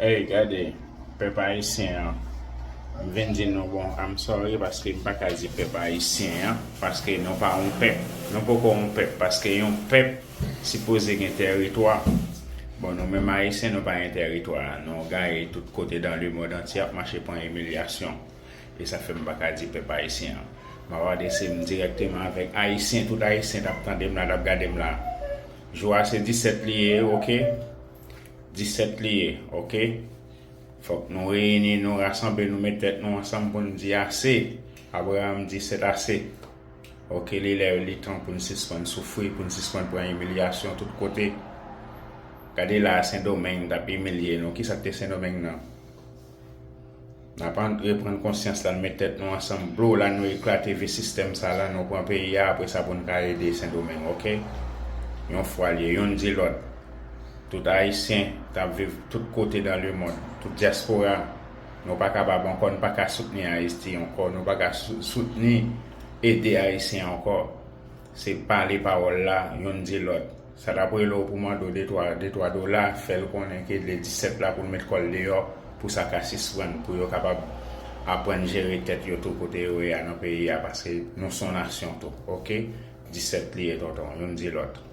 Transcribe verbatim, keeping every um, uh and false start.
Ey, gade, pèp ayisyen an. M vin di nou, bon, I'm sorry, paske m pa ka di pèp ayisyen an, paske nou pa yon pèp. Nou poko yon pèp, paske yon pèp sipoze gen tèritwa. Bon, nou menm ayisyen, nou pa gen tèritwa. Nou gaye tout kote dans le monde entier ap mache pran imilyasyon. E sa fè m pa ka di pèp ayisyen an. M ap adrese m dirèkteman avèk ayisyen, tout ayisyen t ap tande m la, t ap gade m la. Jou a se disèt li ye, oke? Disèt li ye, oke? Fòk nou reyini, nou rasanble, nou met tèt nou ansanm pou n di ase. Abraham di sèt ase. Oke, li lè li tan pou n sispann soufri, pou n sispann pran imilyasyon tout kote. Gade la, Sendomeng t ap imilye nou. Kisa k te Sendomeng nan? N ap reprann konsyans la, n met tèt nou ansanm. Blo la, nou eklate vye sistèm sa la, nou pran peyi a, apre sa pou n ka ede Sendomeng, oke? Yon fwa l ye, youn di lòt. Tout ayisyen k ap viv tout kote dans le monde, tout dyaspora, nou pa kapab ankò, nou pa ka soutni Ayiti ankò, nou pa ka sou- soutni, ede ayisyen ankò. Se pale pawòl la, youn di lòt. Sa t ap rele w pou mande w de twa, de twa dola, fè l konnen ke le disèt la pou l met kò l deyò, pou sa ka sispann, pou yo kapab aprann jere tèt yo tou kote yo ye a nan peyi a, paske nou se yon nasyon tou, oke? Disèt li ye, tonton, youn di lòt.